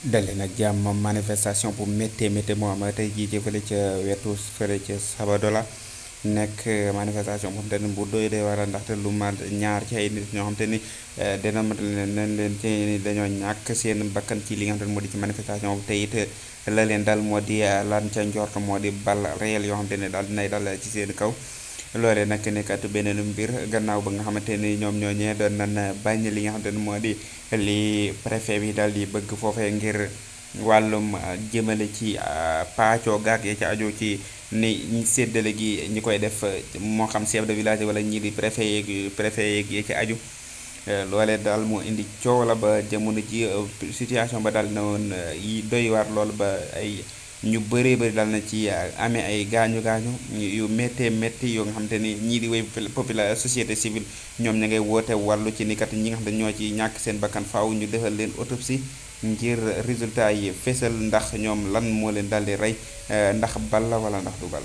dale nag jàmm manifestation bu méttee moo am tey jii ci fële ca wetu fële ca Sabadola nekk manifestation boo xam te ne bu doy dee war a ndaxte lu ma ñaar ci ay nit ñoo xam te ni dina mat leen ci ni dañoo ñàkk seen bakkan ci li nga xam te ne moo di ci manifestation bu te it la leen dal moo di lan ca njort moo di bal réel yoo xam te ne daal dinay dal ci seen kaw. loolee nag nekkat beneen mbir gannaaw ba nga xamante ni ñoom ñooñee doon nan bañ li nga xamante ni moo di li préfet bi daal di bëgg foofee ngir wàllum jëmale ci paccoo gaag ya ci aju ci ni séddale gi ñi koy def moo xam chef de village wala ñii di préfet yeeg ya ci aju. loolee daal moo indi coow la ba jamono ji situation ba daal na woon yi doy waar loolu ba ay ñu bëree bëri dal na ci amee ay gaañu gaañu yu méttee métti yoo nga xam te ni ñii di way popula société civile ñoom ña ngay woote wàllu ci ni kat ñi nga xam te ñoo ci ñàkk seen bakkan faaw ñu defal leen autopsie ngir résultat yi fésal ndax ñoom lan moo leen daal di rey ndax bal la wala ndax du bal.